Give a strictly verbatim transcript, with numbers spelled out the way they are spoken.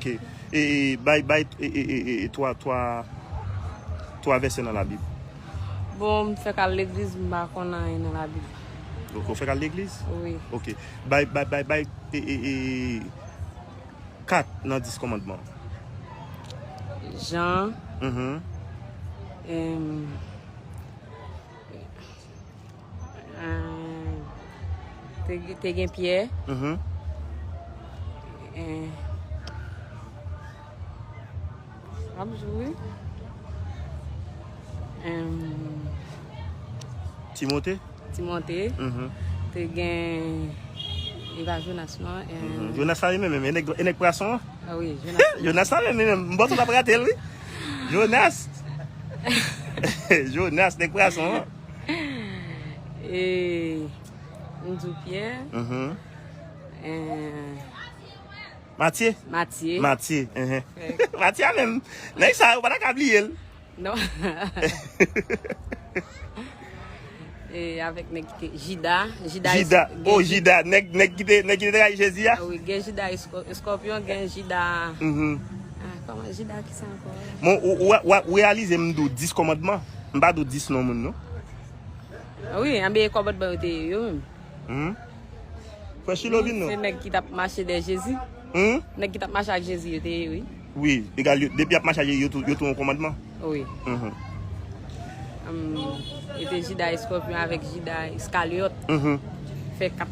Ok. E, e, bay, bay, e, e, e, e, e, twa, twa, twa vèsè nan Labib. Bon, m fèk al legliz, m pa konn anyen nan Labib. Ok, ou fèk al legliz? Wi. Ok. Bay, bay, bay, bay, e, e, e, kat nan dis kòmandman. Jan. Mhm. Em, Eh, te, te gen Pyè. Mhm. Eh, ap jwe. Em, Timote? Timote. Mhm. Te gen, e pa Jonas, non. Em, Mhm. Jonas la li menm, menm, e nèg, e nèg pwason an? Ah wi, Jonas. Jonas la menm, li menm. M panse w t ap rate l, wi. Jonas. Jonas, nèg pwason an. E, m di w Pyè. Mhm. Eh, Matye? Matye. Matye, mhm. Fèk. Matye a menm. Nèg sa yo, pa ta ka bliye l. Non. E avèk nèg ki te, Jida, Jida Jida. Es-, gen Oh, Ji- Jida. Nèg, nèg ki te, nèg ki te trayi Jezi a? Ah wi, gen Jida eskò-, eskòpyon, gen Jida Mhm. Ah, kòman, Jida ki sa ankò? Bon, ou, ou, ou, ou reyalize m di w dis kòmandman? M pa di w dis non moun, non. Ah wi, anben kòmandman yo te ye yo menm. Mhm. Frè Chilo vin non. Se nèg ki t ap mache dèyè Jezi. Hmm? Nèg ki t ap mache ak Jezi yo te ye, wi. Wi, egal, yo, depi y ap mache ak Jezi, yo tou, yo tou yon kòmandman. Wi. Mhm. Hum, e te Jida Eskòpyon avèk Jida Iskalyòt. Mhm. Fè kat